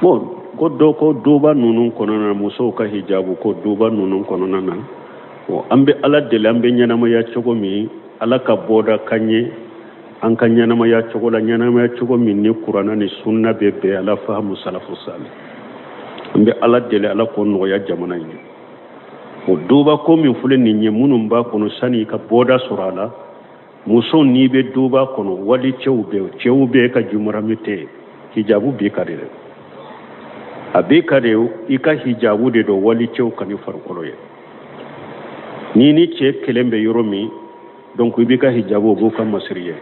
Bon, ko dɔ ko duba ninnu kɔnɔna na, musow ka hijabu ko duba ninnu kɔnɔna na. Bon, an bɛ Ala deli, an bɛ ɲɛnamaya cogo min, Ala ka bɔda k'an ye an ka ɲɛnamaya cogo la, ɲɛnamaya cogo min ni Kuranna ni sunna bɛ bɛn, ala fahamu salafu sali. An bɛ Ala deli, Ala k'o nɔgɔya jamana in ye. O duba ko min filɛ nin ye, minnu b'a kɔnɔ, sani i ka bɔda sɔrɔ a la, muso n'i bɛ duba kɔnɔ, wali cɛw bɛ, cɛw bɛ ka jumarami tɛ yen, hijabu b'i kan de dɛ, a b'i kan de, i ka hijabu de don wali cɛw kan'i farikolo ye. N'i ni cɛ kelen bɛ yɔrɔ min, donc i b'i ka hijabu, o b'u ka masiri ye.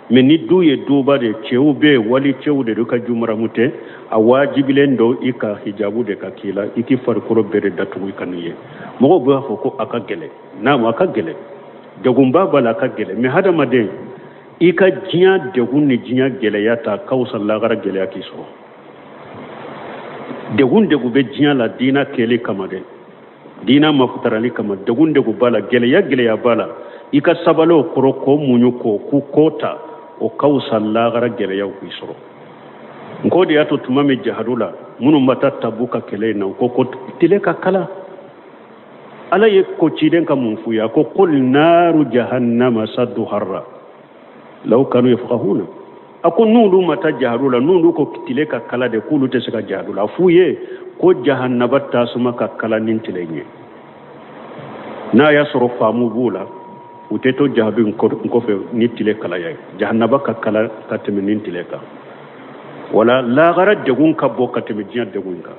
Mais ni du ye duba de, cɛw bɛ yen, wali cɛw de don, ka jumaramu tɛ, a wajibilen don i ka hijabu de ka k'i la, i k'i farikolo bɛɛ de datugu i kan'i ye. Mɔgɔw b'a fɔ ko a ka gɛlɛn. Naamu, a ka gɛlɛn, degunba b'a la, a ka gɛlɛn. Mais hadamaden, i ka diɲɛ degun ni diɲɛ gɛlɛya ta ka fisa lagara gɛlɛya k'i sɔrɔ. Degun degun bɛ diɲɛ la diina kɛli kama dɛ, diina mafutarali kama, degun degun b'a la, gɛlɛya gɛlɛya b'a la, i ka sabali o kɔrɔ, k'o muɲu, k'o ku k'o ta, o ka fisa lagara gɛlɛyaw k'i sɔrɔ. Nko de y'a to tuma min jahadu la, minnu ma taa Tabuka kɛlɛ in na, u ko ko tile ka kala. Ala ye ko ciden ka mun f'u ye? A ko qul naru jahannama saddu harra law kanu yafqahuna. A ko n'olu ma taa jahadu la, n'olu ko tile ka kala de, k'olu tɛ se ka jahadu la, a f'u ye ko jahannaba tasuma ka kala ni tile ye. N'a y'a sɔrɔ faamu b'u la, u tɛ to jahadu in kɔfɛ ni tile kalaya ye. Jahannaba ka kala ka tɛmɛ ni tile kan. Wala lagara degun ka bon ka tɛmɛ diɲɛ degun kan.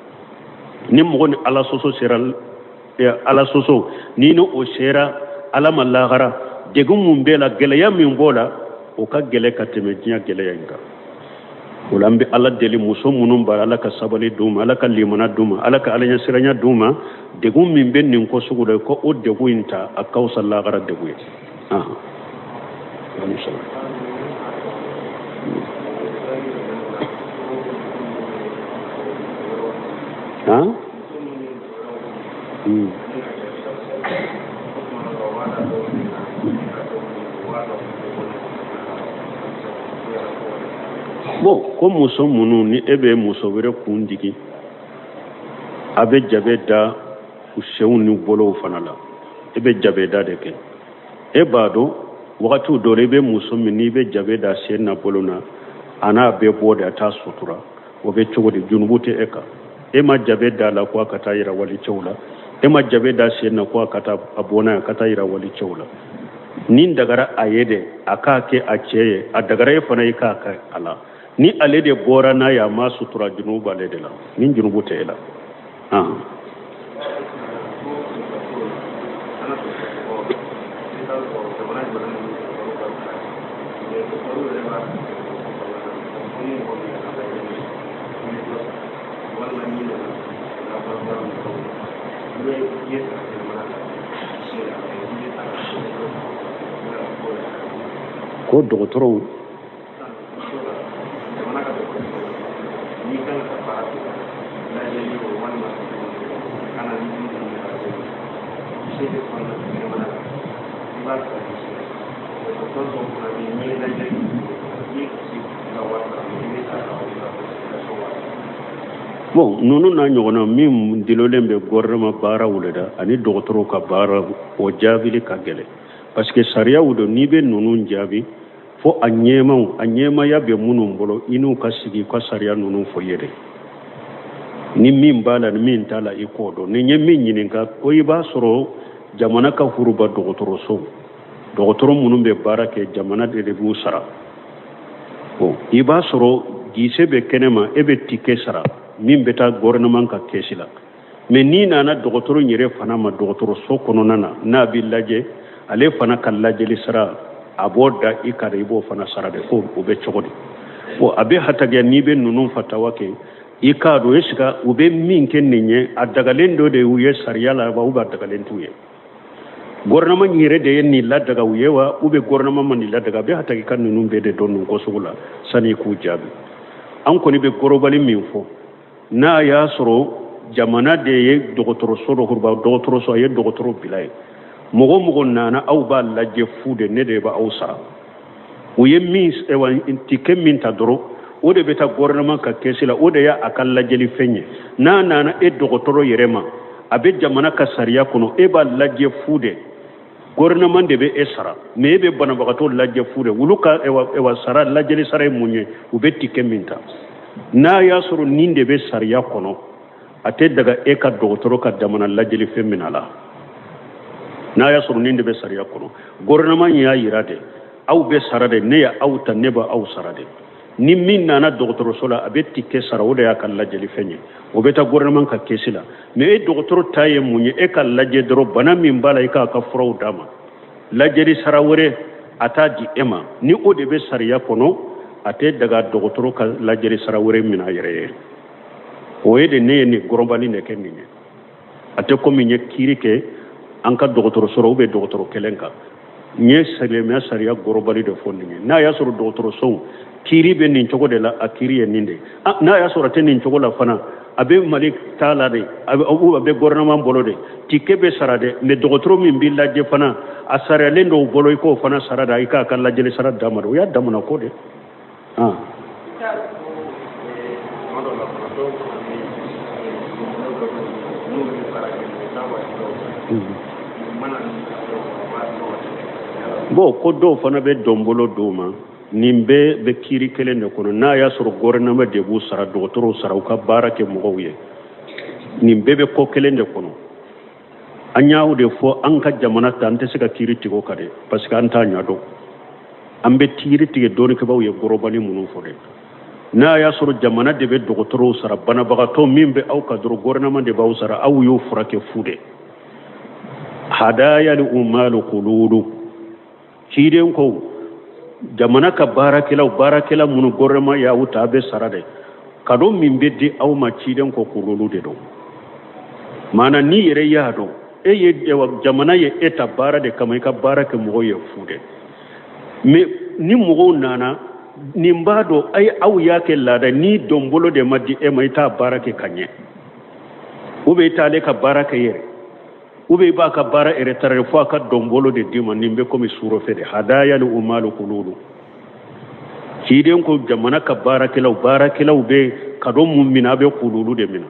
Ni mɔgɔ ni Ala sɔsɔ sera, Ala sɔsɔ ni ni o sera Ala ma lagara, degun mun b'e la, gɛlɛya min b'o la, o ka gɛlɛ ka tɛmɛ diɲɛ gɛlɛya in kan. O la an bɛ Ala deli, muso minnu b'a, Ala ka sabali d'u ma, Ala ka limana d'u ma, Ala ka alaɲɛsiranya d'u ma. Degun min bɛ nin ko sugu la, ko o degun in ta, a ka fisa lagara degun ye. Han? Bon, ko muso minnu ni e bɛ muso wɛrɛ kun digi, a bɛ jabe da u senw ni bolow fana la, e bɛ jabe da de kɛ. E b'a dɔn wagati dɔ la, i bɛ muso min n'i bɛ jabe da sen na bolo na, a n'a bɛ bɔ de, a t'a sutura, o bɛ cogo di? Junubu tɛ e kan. E ma jabe da la ko a ka taa yira wali cɛw la, e ma jabe da sen na ko a ka taa a bɔ n'a ye a ka taa yira wali cɛw la. Nin dagara a ye de, a k'a kɛ a cɛ ye, a dagara e fana i k'a kɛ a la. Ni ale de bɔra n'a ye, a ma sutura, junubu b'ale de la, ni junubu tɛ e la. Ko dɔgɔtɔrɔw bon, ninnu n'a ɲɔgɔnna min dulonnen bɛ gouvernement baaraw de la ani dɔgɔtɔrɔw ka baara, o jaabili ka gɛlɛn parce que sariyaw don. N'i bɛ ninnu jaabi, fo a ɲɛmaw, a ɲɛmaya bɛ minnu bolo, i n'u ka sigi ka sariya ninnu fɔ yɛrɛ, ni min b'a la ni min t'a la, i k'o dɔn. Ni n ye min ɲininka ko i b'a sɔrɔ jamana ka huruba dɔgɔtɔrɔso, dɔgɔtɔrɔ minnu bɛ baara kɛ, jamana de b'u sara. Bon, i b'a sɔrɔ gise bɛ kɛnɛ ma, e bɛ tike sara min bɛ taa gouvernement ka kɛsi la. Mais n'i nana dɔgɔtɔrɔ yɛrɛ fana ma dɔgɔtɔrɔso kɔnɔna na, n'a b'i lajɛ, ale fana ka lajɛli sara, a b'o da i kan, i b'o fana sara de. Ko o bɛ cogo di? Bon, a bɛ hatagiya n'i bɛ ninnu fatawa kɛ, i k'a dɔn est ce que u bɛ min kɛ nin ye, a dagalen dɔ de y'u ye sariya la wa, ou bien a dagalen t'u ye? Gouvernement yɛrɛ de ye nin ladaga u ye wa, ou bien gouvernement ma nin ladaga? A bɛ hatagi ka ninnu bɛɛ de dɔn nin ko sugu la sani k'u jaabi. An kɔni bɛ gorobali min fɔ, n'a y'a sɔrɔ jamana de ye dɔgɔtɔrɔso dɔ huruba dɔgɔtɔrɔso, a ye dɔgɔtɔrɔ bila yen, mɔgɔ mɔgɔ nana, aw b'a lajɛ fu de, ne de b'aw sara. U ye min tike min ta dɔrɔn, O de bɛ taa gouvernement ka kɛsi la, o de y'a ka lajɛli fɛn ye. N'a nana e dɔgɔtɔrɔ yɛrɛ ma, a bɛ jamana ka sariya kɔnɔ, e b'a lajɛ fu de. Gouvernement de bɛ e sara, mais e bɛ banabagatɔ lajɛ fu de. Olu ka ewa sara, lajɛli sara ye mun ye? U bɛ tikɛ min ta. N'a y'a sɔrɔ nin de bɛ sariya kɔnɔ, a tɛ daga e ka dɔgɔtɔrɔ ka jamana lajɛli fɛn minɛ a la. N'a y'a sɔrɔ nin de bɛ sariya kɔnɔ, gouvernement y'a yira de, aw bɛ sara de, ne ye aw ta, ne bɛ aw sara de. Ni min nana dɔgɔtɔrɔso la, a bɛ tikɛ sara, o de y'a ka lajɛli fɛn ye, o bɛ taa gouvernement ka kɛsi la. Mais e dɔgɔtɔrɔ ta ye mun ye? E ka lajɛ dɔrɔn, bana min b'a la, i k'a ka furaw d'a ma. Lajɛli sara wɛrɛ a t'a di e ma. Ni o de bɛ sariya kɔnɔ, a tɛ daga dɔgɔtɔrɔ ka lajɛli sara wɛrɛ minɛ a yɛrɛ ye. O ye de ne ye nin gɔrɔnbali de kɛ nin ye. A tɛ komi n ye kiiri kɛ an ka dɔgɔtɔrɔso la ou bien dɔgɔtɔrɔ kelen kan. N ye silamɛya sariya gɔrɔbali de fɔ nin ye. N'a y'a sɔrɔ dɔgɔtɔrɔsow kiiri bɛ nin cogo de la, a kiiri ye nin de ye. N'a y'a sɔrɔ a tɛ nin cogo la fana, a bɛ Mali ta la de, a bɛ gouvernement bolo de, tikɛ bɛ sara dɛ. Mais dɔgɔtɔrɔ min b'i lajɛ fana, a sariyalen dɔw bolo, i k'o fana sara da, i k'a ka lajɛli sara d'a ma de. O y'a damana ko de. Bon, ko dɔw fana bɛ dɔnbolo d'u ma. Nin bɛɛ bɛ kiiri kelen de kɔnɔ. N'a y'a sɔrɔ gouvernement de b'u sara, dɔgɔtɔrɔw sara, u ka baara kɛ mɔgɔw ye, nin bɛɛ bɛ ko kelen de kɔnɔ. An y'aw de fɔ, an ka jamana ta, an tɛ se ka kiiri tigɛ o kan dɛ, parce que an t'a ɲɛdɔn. An bɛ kiiri tigɛ dɔnnikɛbaaw ye gɔrɔbani minnu fɔ dɛ. N'a y'a sɔrɔ jamana de bɛ dɔgɔtɔrɔw sara, banabagatɔ min bɛ aw ka dɔrɔn, gouvernement de b'aw sara, aw y'o furakɛ fu de. Hadaya li umalu kululu ciden ko jamana ka baarakɛlaw, baarakɛla minnu gouvernement y'aw ta, a bɛ sara dɛ. Kado min bɛ di aw ma, ciden ko kululu de don. Maana n'i yɛrɛ y'a dɔn e ye jamana ye e ta baara de kama, i ka baara kɛ mɔgɔw ye fu de. Mais ni mɔgɔw nana nin b'a dɔn aw y'a kɛ laada, ni dɔnbolo de ma di e ma, i t'a baara kɛ ka ɲɛ, ou bien i t'ale ka baara kɛ yɛrɛ, ou bien i b'a ka baara yɛrɛ taara fo a ka dɔnbolo de d'i ma. Nin bɛ komi surɔfɛ de. Hadaya li umalu kululu ciden ko jamana ka baarakɛlaw, baarakɛlaw bɛ kado mun minɛ, a bɛ kululu de minɛ.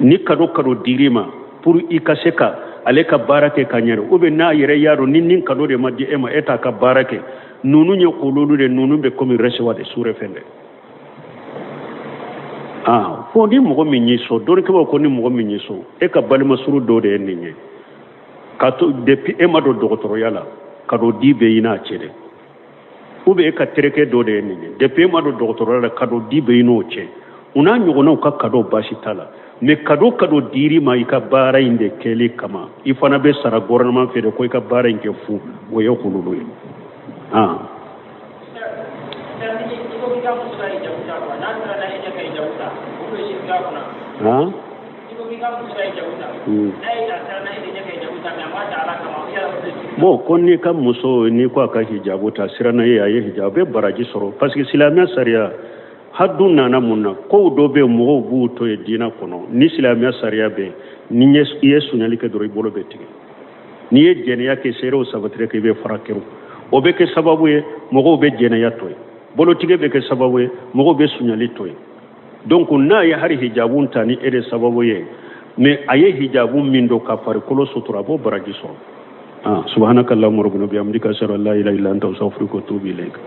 Ni kado dir'i ma pour i ka se ka ale ka baara kɛ ka ɲɛ, ou bien n'a yɛrɛ y'a dɔn ni nin kado de ma di e ma, e t'a ka baara kɛ, ninnu ye kululu de, ninnu bɛ komi rɛsiwa de, surɔfɛn de. Fo ni mɔgɔ min y'i sɔn, dɔnnikɛbaaw ko ni mɔgɔ min y'i sɔn, e ka balima suru dɔ de ye nin ye, ka to depuis e ma don dɔgɔtɔrɔya la, kado di bɛ i n'a cɛ dɛ. Ou bien e ka terikɛ dɔ de ye nin ye, depuis e ma don dɔgɔtɔrɔya la, kado di bɛ i n'o cɛ. U n'a ɲɔgɔnnaw ka kado baasi t'a la, mais kado dir'i ma i ka baara in de kɛli kama, i fana bɛ sara gouvernement fɛ de ko i ka baara in kɛ fu, o ye kululu ye. Bon, ko n'i ka muso, n'i ko a ka hijabu ta, siranna ye, a ye hijabu, a bɛ baraji sɔrɔ, parce que silamɛya sariya hadu nana mun na, kow dɔ bɛ yen mɔgɔw b'u to yen diinɛ kɔnɔ. Ni silamɛya sariya bɛ yen, ni i ye sonyali kɛ dɔrɔn, i bolo bɛ tigɛ. N'i ye jɛnɛya kɛ, seerew sabatira kɛ, i bɛ fara kɛrɛ. O bɛ kɛ sababu ye mɔgɔw bɛ jɛnɛya to yen, bolotigɛ bɛ kɛ sababu ye mɔgɔw bɛ sonyali to yen. Donc n'a ye hali hijabu ta ni e de sababu ye, mais a ye hijabu min don ka farikolo sutura, a b'o baraji sɔrɔ. Subhanaka allahumma rabbana bihamdika, ashhadu an la ilaha illa anta, astaghfiruka wa atubu ilayk.